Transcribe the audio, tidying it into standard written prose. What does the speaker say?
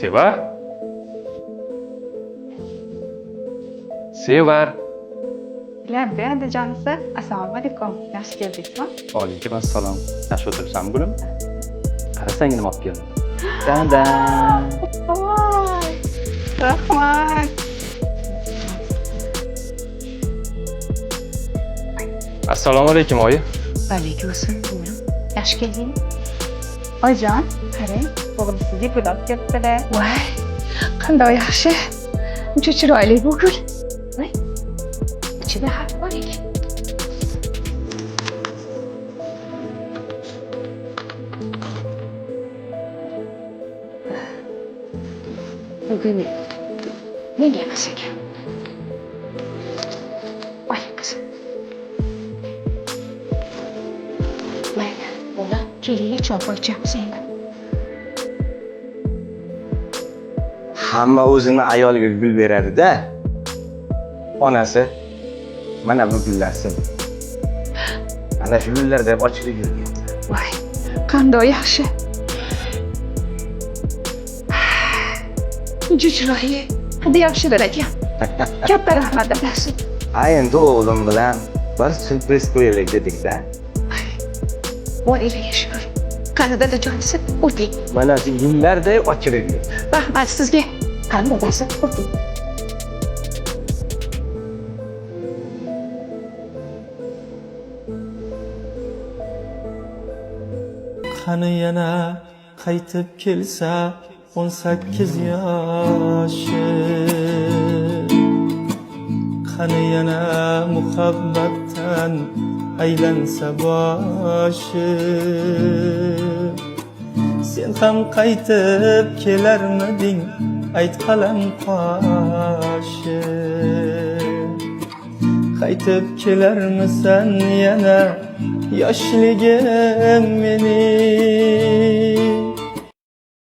Sevar? Sevar. Bilan adajonisi, assalomu alaykum. Yaxshi keldingizmi? Alaykum assalom. Yaxshi o'tiribsanmi, gulim? Qarasang, nima olib keldim. Dan-dan. Voy, rahmat. Assalomu alaykum, oyi. Alaykum assalom, o'g'lim. Yaxshi keldingmi? Oyijon, qarang, o'g'lim sizga gul olib kelibdilar. Voy, qanday yaxshi. Uncha chiroyli bu gul. Voy, ichida xat bor ekan. Bugun menga emas ekan. Voy, qizim. Mayli, o'g'lim, kelinga choy qo'yacağız endi. Hamma o'zini ayoliga gul beradi-da. Onasi, mana bu gullar sen. Ana shu gullar deb ochilib yurgan. Voy, qanday yaxshi. Uncha chiroyli. Qanday yaxshilar ekan. Katta rahmat, dadasi. A endi o'g'lim bilan bir syurpriz qo'yaylik dedik-da. Voy, Allohga shukur. Qani, dadajonisi, o'ting. Mana shu gullarday ochilib yur. Rahmat sizga. Qani, dadasi, o'ting. Qani yana qaytib kelsa 18 yoshi. Qani yana muhabbatdan aylansa boshi. Sen ham qaytib kelarmiding, ayt, qalam qoshi? Qaytib kelarmisan yana, yoshligim mening?